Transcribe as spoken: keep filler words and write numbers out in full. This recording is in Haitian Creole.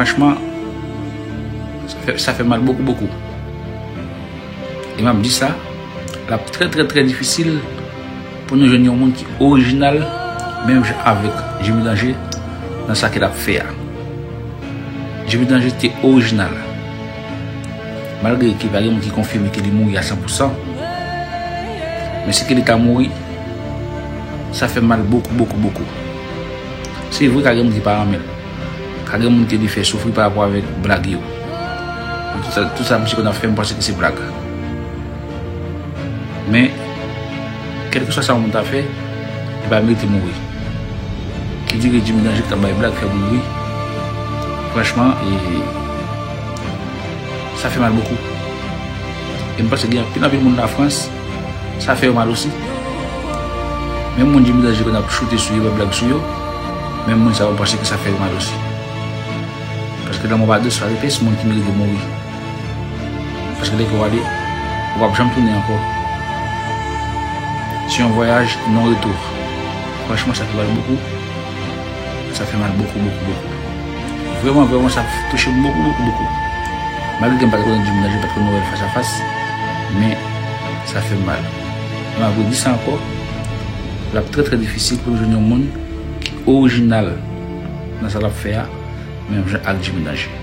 Franchman, sa fè, sa fè mal bokou, bokou. E m ap di sa, l ap trè, trè, trè difisil pou nou jwenn yon moun ki orijinal, menm jan avèk Jimmy Danger, nan sa ke l ap fè a. Jimmy Danger te orijinal. Malgre ke pa gen moun ki konfime ke li mouri a san pou san, men si ke li ta mouri, sa fè mal bokou, bokou, bokou. Se vre, ka gen moun ki pa renmen l. Ka gen moun ke li fè soufri pa rapò avèk blag yo. Tout sa, tout sa misye konn ap fè, m panse ke se blag. Men, kèlkeswa sa yon moun ta fè, li pa merite mouri. Ki di ke Jimmy Danger ki t ap bay blag fè moun ri. Franchman, e, sa fè mal bokou. E m panse gen anpil, anpil moun Lafrans, sa fè yo mal osi. Menm moun Jimmy Danger konn ap choute sou yo, bay blag sou yo, menm moun sa yo panse ke sa fè yo mal osi. Paske lanmò pa dous, pa epès, moun ki merite mouri. Paske lè ke w ale, ou p ap janm tounen ankò. Se yon vwayaj non retou. Franchman, sa fè mal bokou. Sa fè mal bokou, bokou, bokou. Vrèman, vrèman, sa touche m bokou, bokou, bokou. Malgre ke m pa t konn Jimmy Danger, m pa t konn wè l fas a fas, men sa fè m mal. E m ap redi sa ankò, l ap trè, trè difisil pou nou jwenn yon moun ki orijinal nan sa l ap fè a, menm jan ak Jimmy Danger.